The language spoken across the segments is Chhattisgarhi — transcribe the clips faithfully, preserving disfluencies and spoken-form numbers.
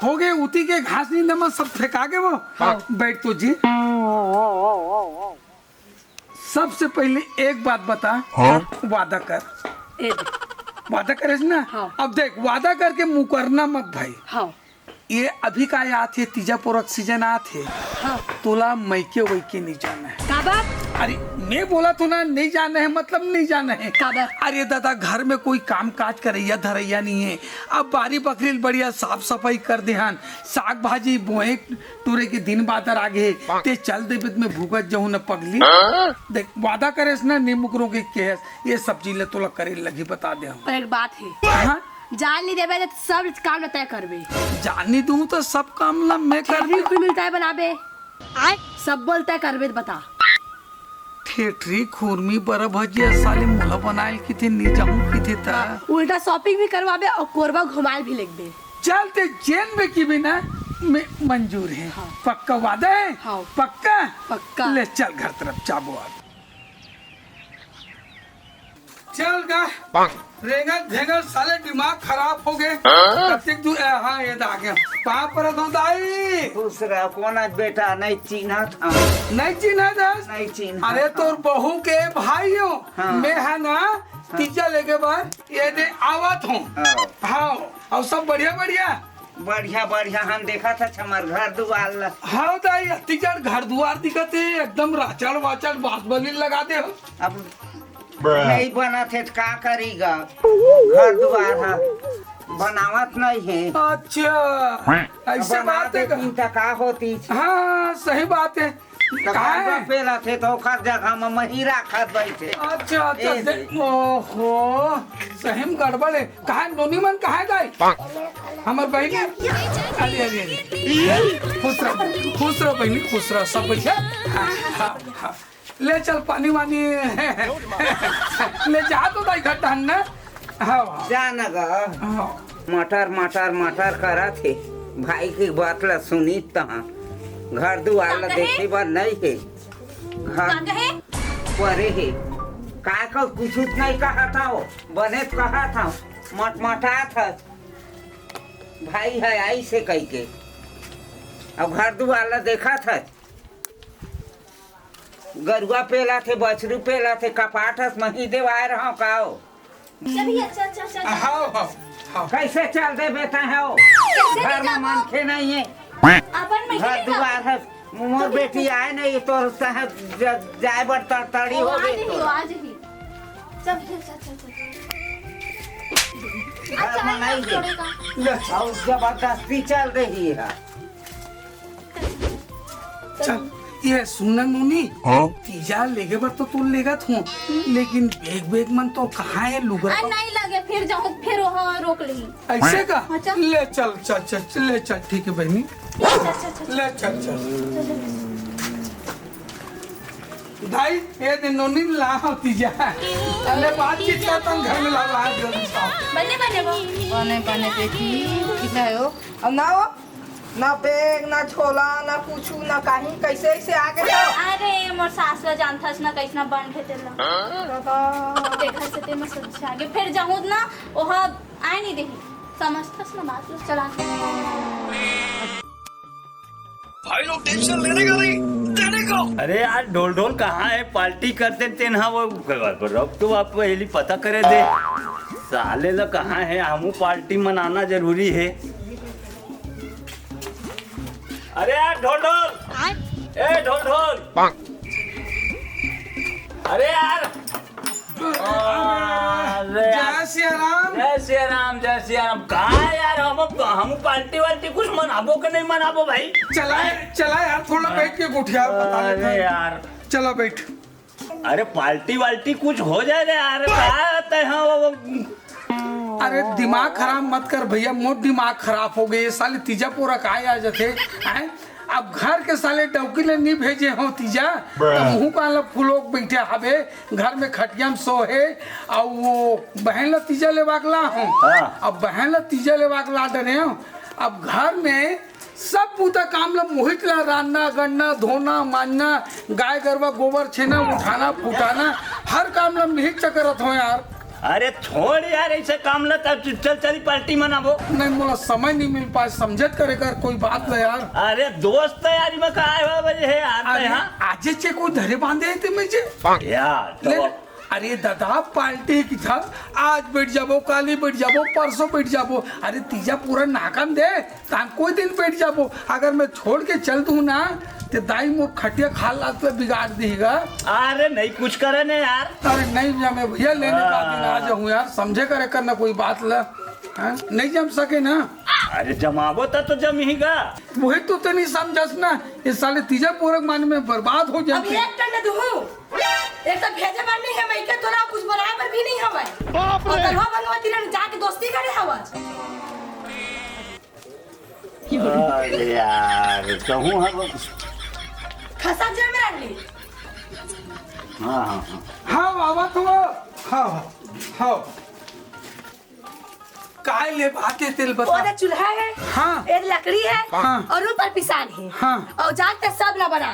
हो गए, उती के घास नींदे में सब फेंका के वो। हाँ। बैठ तो जी। सबसे पहले एक बात बता, हाँ? वादा कर। ए दे। वादा करे ना? हाँ। अब देख, वादा करके मुकरना मत भाई। हाँ। ये अभी का आत हे, तीजा पोरक सीजन आत हे। हाँ। तोला मइके वइके नहीं जाना है। काबर? अरे, मैं बोला तो ना, नहीं जाना है, मतलब नहीं जाना है। काबर? अरे दादा, घर में कोई काम काज करैया धरैया नहीं है। अब बारी बखरी ल बढ़िया साफ सफाई कर देहन, साग भाजी बोए टूरे के दिन बादर आगे हे, ते चल देबे त मैं भुगत जाहूं न पगली। देख, वादा करेस ना, नहीं मुकरो के केहेस, ये सब चीज ल तोला करे लगी, बता दे हम। पर एक बात है। हाँ? जान नहीं देबे त सब काम ल तय करबे। जान नहीं दूं तो सब काम ल मैं कर खिचड़ी मिलता है बनाबे। आय? सब बोलता है करबे त बता। ठेठरी, खुरमी, बरा भजिया साले मोला बनायल किथे, नी जाहूं किथे ता। उल्टा shopping भी करवाबे और कोरबा घुमायल भी लेगबे। चल ते जेन में की भी ना, मैं मंजूर है। हाँ। पक्का वादा है? हाँ। पक्का? पक्का। ले चल घर तरफ चाबो अब। चल गा। रेंगत भेंगत साले दिमाग खराब हो गए। हाँ? कतिक तू, ए, हाँ, ये दा आ गया। पाँव परत हूँ दाई। खुश रह, कौन आज बेटा, नहीं चिन्हत हूँ। नहीं चिन्हत हस? नहीं चिन्हत अरे, हूँ। तोर बहू के भाई हो। हाँ। मैं है ना, हाँ। तीजा लेके बार ये दे आवत हूँ। हाँ। हाँ, और सब बढ़िया, बढ़िया? बढ़िया, बढ़िया। हम देखत हस हमर घर दुआर ला। हाँ दाई, अतिकन घर दुआर दिखत हे, एकदम राचड़ वाचड़ बांस बल्ली लगा दे हो। अब नहीं बनत हे त का करी गा? घर दुआर ह बनावत नहीं हे। अच्छा, ऐसे बना बात है का? देतीन त का होती? हाँ, सही बात है। त कहाँ घर है? पेलत हे त ओखर जगह म मही राखत बैठे। अच्छा, अच्छा, ए दे-, दे। ओहो, सही में गड़बड़ है। कहाँ नोनी मन, कहाँ है दाई? हमर बहिनी? अरे, अरे, अरे। खुश रह, खुश रह बहिनी, खुश रह, सब बढ़िया। हाँ, हाँ, हाँ। ले चल पानी वानी। ले जा तो दाई घर टहन ना। हाँ, हाँ। जा न ग। हाँ। मटर, मटर, मटर करत हे। भाई के बात ला सुनित तहाँ। घर दुआर ला का कहे? देखे बर नहीं हे। घर का कहे? परे हे। का का कुछ नहीं कहत हव। बने त कहत हव। मटमटात हस। भाई है आई से कह के। अब घर दुआर ला देखत हस। गरुआ पेलत हे, बछरू पेलत हे, कपाट हस मही देवाय रहव का हो? चलिए, चल, चल, चल, चल। हाव, हाव, हाव। कैसे चल देबे तैं हो? कैसे घर में देबो? मनखे नहीं है। अपन में घर नहीं दुआर देबो? है, मोर बेटी आए नहीं, तो तैं ज-, जाए बर तड़तड़ी हो गई तो। आज ही। चल, चल, चल, चल, चल। घर में नहीं है। ले, और जबरदस्ती चल रही है। चल, ये सुन ना नोनी, हाँ? तीजा लेगे बर तो तोर लेगत हूँ, लेकिन बैग बैग मन तो कहाँ है लुगरा? आ, नहीं लगे, फिर जाऊँ, फिर वहाँ रोक ली। ऐसे का? हाँ, चल। ले चल, चल, चल, चल, ले चल, ठीक है बहनी। चल, चल, चल, चल। ले चल, चल। चल, चल। दाई, ये दे नोनी ला हो तीजा। अरे बातचीत करता हूँ घर में ला, ला जल्दी से। बने, बने वो। बने, बने बेटी, ठीक है हो। अब ना हो। ना बैग, ना झोला, ना कुछु, ना काहीं, कैसे ऐसे आगे तो? अरे, मोर सास ला जानथस ना, कैसना बंद हे तेला। दादा। देखत से ते में सब आगे, फिर जाहूँ ना, ओहा आए नहीं देही। समझथस ना बात ला, चला। भाई लोग टेंशन लेने का नहीं, देने का। अरे यार, ढोल ढोल कहाँ है? पार्टी करते तेन हा वो, अब तो आप पहली पता करे दे। साले ला कहाँ है? हमू पार्टी मनाना जरूरी है। अरे यार ढोल ढोल, ए ढोल ढोल, अरे यार, अरे यार। जय सिया राम। जय सिया राम, जय सिया राम। कहाँ है यार, हम, हम पार्टी वार्टी कुछ मनाबो के नहीं मनाबो भाई? चलाए, चलाए यार, थोड़ा बैठ के गोठिया बता लेते हैं। अरे यार। चला बैठ। अरे पार्टी वार्टी कुछ हो जाए रे यार, का आते हैं वो, वो। अरे दिमाग खराब मत कर भैया, मोर दिमाग खराब हो गए, साले तीजा पोरा काय आ जाथे, हैं? अब घर के साले डौकी ले नहीं भेजे हो तीजा, तो मुंह कान ला फुलोक बैठे हबे, घर में खटिया में सो हे, और वो बहन ला तीजा लेवाक ला हूँ। हाँ। अब बहन ला तीजा लेवाक ला डरे हूँ, अब घर में सब बूता काम ला मोहित ला, रांधना, गढ़ना, धोना, मांजना, गाय गरवा, गोबर, छेना, उठाना, फुटाना, हर काम ला मोहित च करत हो यार। अरे छोड़ यार, ऐसे काम ल, तब चल, चली पार्टी मनाबो। नहीं, मोला समय नहीं मिल पाए, समझत करे कर कोई बात ल यार। अरे दोस्त यारी में का आए हुआ भाई है यार, अरे हाँ। आजे चे कोई धरे बांधे है ते में जे। यार, तो ले, अरे दादा, पार्टी की था, आज बैठ जाबो, काली बैठ जाबो, परसों बैठ जाबो। अरे तीजा पूरा नाकन दे, तान कोई दिन बैठ जाबो। अगर मैं छोड़ के चल दूं ना, ते दाई मोर खटिया खाल लात पे बिगाड़ देगा। अरे नहीं कुछ करे ने यार। अरे नहीं जमे भैया, लेने का दिन आ जाऊं यार, समझे करे करना कोई बात ला। हाँ? नहीं जम सके ना। अरे जमाबो त तो जम ही गा। वही तो ते नहीं समझस ना, इस साले तीजा पोरक मान में बर्बाद हो अब जाते। एक टन दूं, एक तो भेजे बर नहीं है, मैं के तोला कुछ बनाए बर भी नहीं हवे। बाप रे। और गलवा भगवती ने जाके दोस्ती करे हवा। अरे यार, कहूँ हम। खसा जे में रख ली। हाँ, हाँ, हाँ। हाँ, बाबा, तो हाँ, हाँ, हाँ। काय ले बात है, तेल बता। ओदे चूल्हा है, हाँ। एदे लकड़ी है, हाँ। और ऊपर पिसान है। हाँ। और जाते सब ना बना।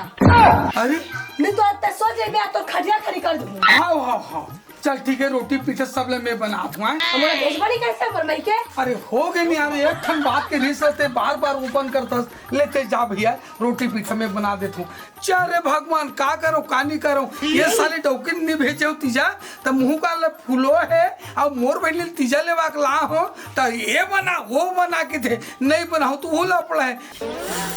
अरे? नहीं तो ते सोच ले, मैं तो खटिया खड़ी कर दूँ। हाँ, हाँ, हाँ। चल ठीक है, रोटी पीठा सब ले मैं बनात हूँ, हैं? हमारा भेजबा नहीं कैसे, हमर मई के? अरे हो गए नहीं यार, एक ठन बात के रिस ते बार बार ओपन करतस। ले ते जा भैया, रोटी पीठा मैं बना देत हूँ। चल रे भगवान, का करो, का नहीं करो, ये साले डौकिन नहीं भेजे हो तीजा, त मुँह का ले फूलो है, अब मोर बहन तीजा लेवा के ला हो, त ये बना, वो बना के दे, नहीं बनाओ तो वो लफड़ा है।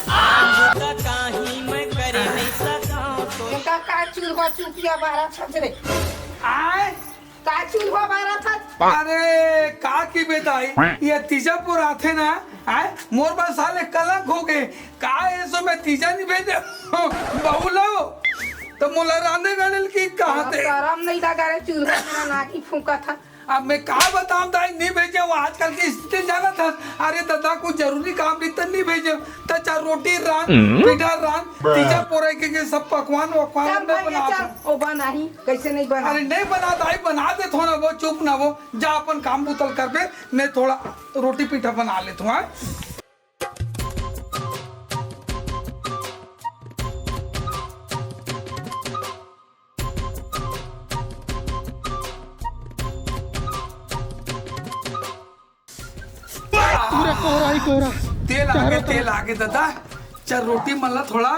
आज तक काहीं मैं करे नहीं सका तो। का, का चूल्हा चुकिया बारा छत रे? आय? का चूल्हा बारा छत? अरे, का की बेदाई, ये तीजा पोर आथे ना, आय? मोर बस साले कलंक हो गए। का ऐसो में तीजा नहीं भेजे? बहू लो, तो मोला रांधे गड़ल की कहा ते? करम नहीं लगा रे, चूल्हा मेरा नाकी फूंका था। अब मैं का बताऊं दाई, नहीं भेजे वो आजकल की स्थिति जाना था। अरे दादा, कुछ जरूरी काम भी तो नहीं भेजे, तो चार रोटी रान, हम्म। पीठा रान, तीजा पोरे के, के सब पकवान वकवान सब मैं बन गया, बना चल, दूं। ओ बना ही, कैसे नहीं बना? अरे नहीं बना दाई, बना दे थोड़ा वो, चुप ना वो, जा अपन काम बुतल कर बे, मैं थोड़ा रोटी पीठा बना लेता हूँ, हाँ? पूरा कोहरा ही कोहरा। तेल आगे, चारों तरफ। तेल आगे दादा। चल रोटी मन ला थोड़ा।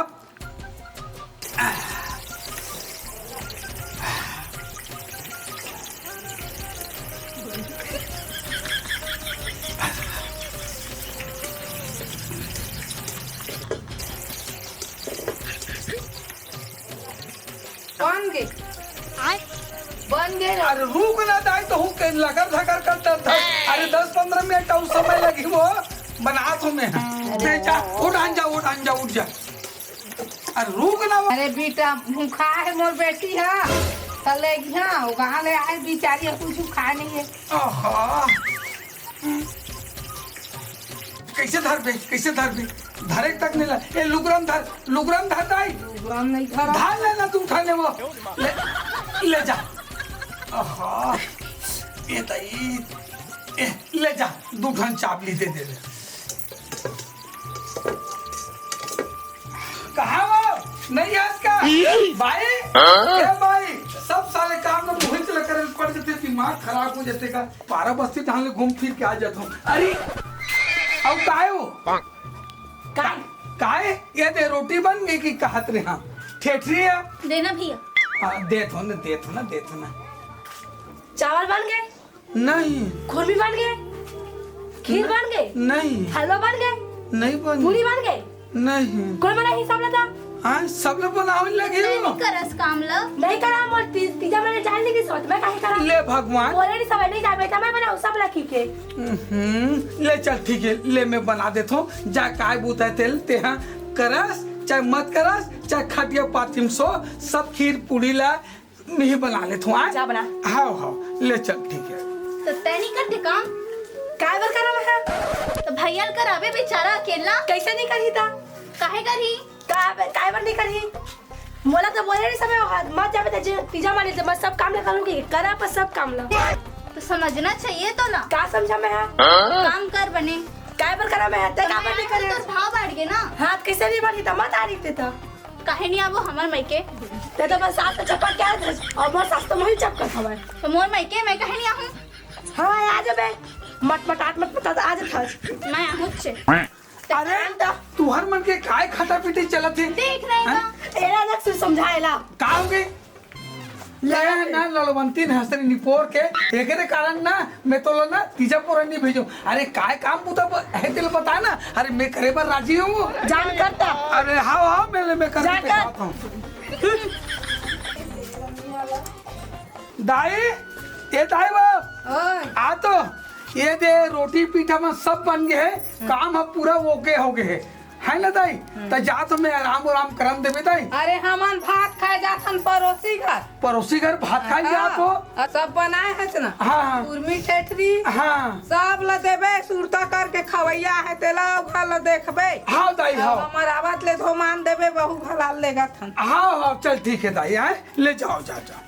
बन गे। आय। बन गे। अरे रुक ना दाई, तो हूँ के लगर धगर करता था। अरे दस पन्द्रह मिनट अउ समय लगी वो, बना तो मैं। अरे। ते जा, उठ, आन जा, उठ, आन जा, उठ जा। अरे रुक ना। अरे बेटा, भूखा है मोर बेटी है, त ले गया, वो कहाँ ले आए बिचारी, कुछ खाए नहीं है। आहा। कैसे धर बे, कैसे धर बे? धरे तक नहीं ला। ए, लुगरम धर, लुगरम धर दाई। लुगरम नहीं धरा। धर ले ना तू उठाने वो। ले, ले जा। आहा। ए दाई। ए, ले जा, दू ठन चाबली दे दे ले। कहाँ वो? नहीं है इसका। भाई? हाँ? ए भाई, सब साले काम में मोहित लग कर पड़ जाते, दिमाग खराब हो जाते का। पारा बस्ती टहल ले घूम फिर के आ जाता हूँ। अरे, अब काय हो? काय? काय? ये दे रोटी बन गई कि कहत रे हाँ। ठेठरी है? देना भैया। हाँ, देत हो ना, देत हो ना, देत हो ना। चावल बन गए? नहीं। खुरमी बन गए? खीर बन गए? नहीं। हलवा बन गए? नहीं बन। पूरी बन गए? नहीं। कोई बना ही सब लता? हाँ, सब लोग बनावे लगे नहीं, हो। नहीं करस काम ल। नहीं करा मोर ती-, तीजा मैंने जान ली कि सोच मैं काहे करा? ले भगवान। बोले नहीं सब नहीं जाए, मैं बनाऊँ सब लकी के। हम्म, ले चल ठीक है, ले मैं बना देता हूँ। जा काय बूता है तेल, तेहा करस, चाहे मत करस, चाहे खटिया पाती में सो, सब खीर पूरी ला, नहीं बना ले तू, आ? जा बना। हाव, हाव, ले चल, ठीक है। तो तै नहीं करते काम? काय बर करा मैं? तो भैया ल कराबे बेचारा अकेला। कैसे नहीं करही ता? काहे करही? का, काय बर नहीं करही? मोला तो बोले नहीं समय, मत जाबे ते जे तीजा माने ते मैं सब काम ला करूँगी, करा पर सब काम ला। तो समझना चाहिए तो ना। का समझा मैं? काम कर बने। काय बर करा मैं? तै का बर नहीं करे? तोर भाव बढ़ गए ना। हाँ, कैसे नहीं बढ़ी ता? मत आ रही ते ता। काहे नहीं आबो हमर मइके? ते तो बस सास के चपक के आए थे, और मोर सास तो मोही चपकत हवय। तो मोर मइके मैं काहे नहीं आहूं? हाँ, आ जाबे। मटमटात, मटमटात आ जात हस। मैं आहूं छे। अरे, तुहर मन के काय खटापिटी चलत हे? देख रहे हैं हैं? ना। एला रख से समझाएला। का होगे? ले ना ललवंती ने हंसरी निपोर के, एकरे कारण ना मैं तोला ना तीजा पोरा नहीं भेजो। अरे काय काम बुता ब-, है तेल बता ना। अरे मैं करे बर राजी हूँ। जान करता। अरे हाँ, हाँ, मैं, मैं कर जा देते कर। आता हूँ। दाई, ए दाई बाप, ओए। आ तो, ये दे रोटी पीठा में सब बन गए है, काम अब पूरा ओके हो गए है। है ना दाई? हम्म। त जा तो मैं आराम आराम करन देबे दाई। अरे हमन भात खाए जाथन पड़ोसी घर। पड़ोसी घर भात खाए हाँ, जात हो? आ सब बनाए हस ना। हाँ, हाँ। उर्मी ठेठरी। हाँ। सब ल देबे, सुरता करके खवैया है, तेला घर ल देखबे। हाँ दाई, अब हाँ। हमर आवत ले धोमान देबे, बहू भला लेगत हन। हाँ, हाँ, चल ठीक है दाई, आए, ले जाओ, जाओ, जाओ।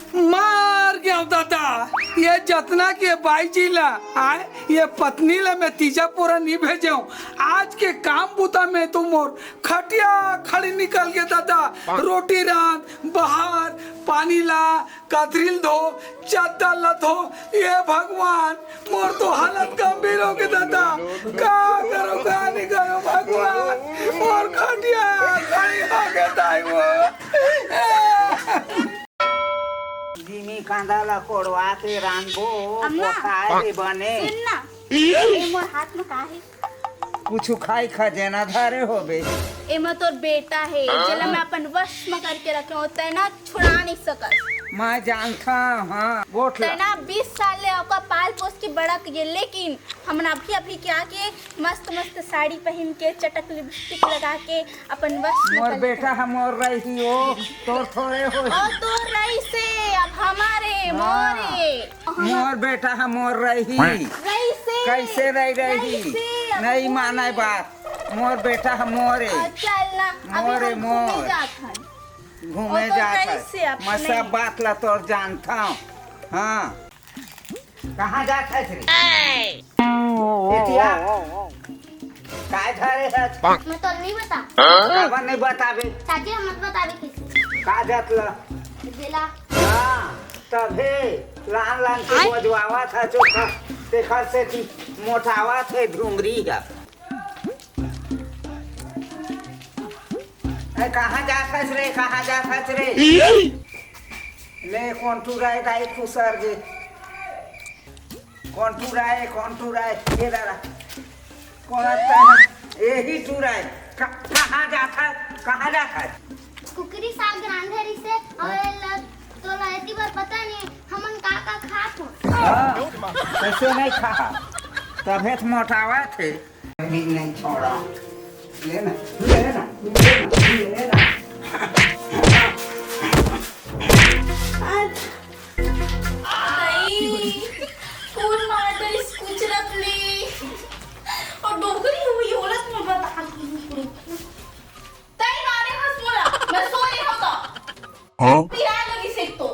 मार गया दादा, ये जतना के बाई जी ला, आए, ये पत्नी ला मैं तीजा पोरा नहीं भेजे हूँ। आज के काम बुता में तो मोर खटिया खड़ी निकल गया दादा। रोटी रांध, बहार, पानी ला, कथरिल धो, चद्दर ला धो। ये भगवान, मोर तो हालत गंभीर हो गया दादा। का करो, का नहीं करो भगवान, मोर खटिया खड़ी हो गया दाई वो। जिमी कांदा ला कोड़वा के रांधबो, अम्मा, कोठाए ले बने। सुन ना, ये मोर हाथ में का हे? कुछु खाई खजेना धरे होबे। एमा तोर बेटा हे, जेला मैं अपन वश में करके रखे हों, तैं ना छुड़ा नहीं सकस। मैं जानता, हाँ, गोठ ला। तैं ना बीस साल ले ओका पाल पोस के बड़ा किए, लेकिन हमन अभी अभी क्या के मस्त मस्त साड़ी पहिन के, चटक लिपस्टिक लगा के अपन वश में मोर कर बेटा लेथन। ह मोर रही ओ, तोर थोड़े हो। ओ तोर रही से, अब हमारे, हाँ। मोरे। मोर बेटा ह मोर रही। रही से। कैसे रही, रही? रही से, अब नहीं मोरे। माने बात। मोर बेटा ह मोरे। आ, चल ना, अभी मोरे, हम घूमे मोर। जात हन। घूमे ओ तो जात रही हस। से, अब मैं नहीं। सब बात ला तोर जानता हूँ। हाँ। कहाँ जात हस रे? एतिया? काय धरे हस? मैं तो नहीं बता। काबर नहीं बताबे? चाची, हम मत बताबे किसी। का जात ल? जेला। हाँ, तभे लान लान के आय। बजवावत हस, तेखर सेती मोटावत हे ढुंगरी ह। ए, कहाँ जात हस रे, कहाँ जात हस रे? ले, कोन टूरा हे दाई खुसर गे। कोन टूरा हे, कोन टूरा हे? ये दादा। कोन आता है? यही टूरा हे। क-, कहाँ जात हस? कहाँ जात हस? कुकरी साग रांधे रिसे, अउ एला तोला एती बर पता नहीं, हमन का का खात हो। हाँ, कैसे नहीं खा? तभे तो मोटावत हे। भी नहीं छोड़ा। ले ना, ले ना, ले ना, ले ना। आज नहीं, कौन मार डरिस कुछ रख ले। और डोकरी हुई औरत में बता दूँ। तई मारे हस मोला, मैं सो रहे हों तो। हाँ? पिराय लगिस एक तो।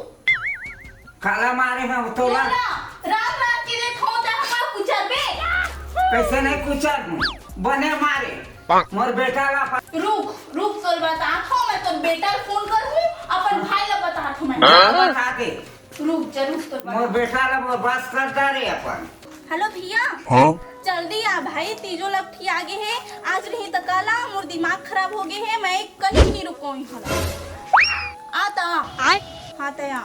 काला मारे हंव तोला? मोला, रात रात के देत हों त हमर कुचर बे। कैसे नहीं कुचर हूँ? बने मारे। मोर बेटा ला पा- रुक, रुक, तोर बतात हों, मैं तोर बेटा ला फोन करहूँ, अपन भाई ला बतात हों मैं। हाँ? बता दे। रुक जा, रुक, तोर मोर बतात। बेटा ला वो बस कर डारे अपन। हेलो भैया। हाँ? जल्दी आ भाई, तीजो लपटिया गे हे, आज नहीं त काला, मोर दिमाग खराब हो गे हे, मैं कहीं नहीं रुकों इहाँ। आ त आ। आय? हाँ त आ।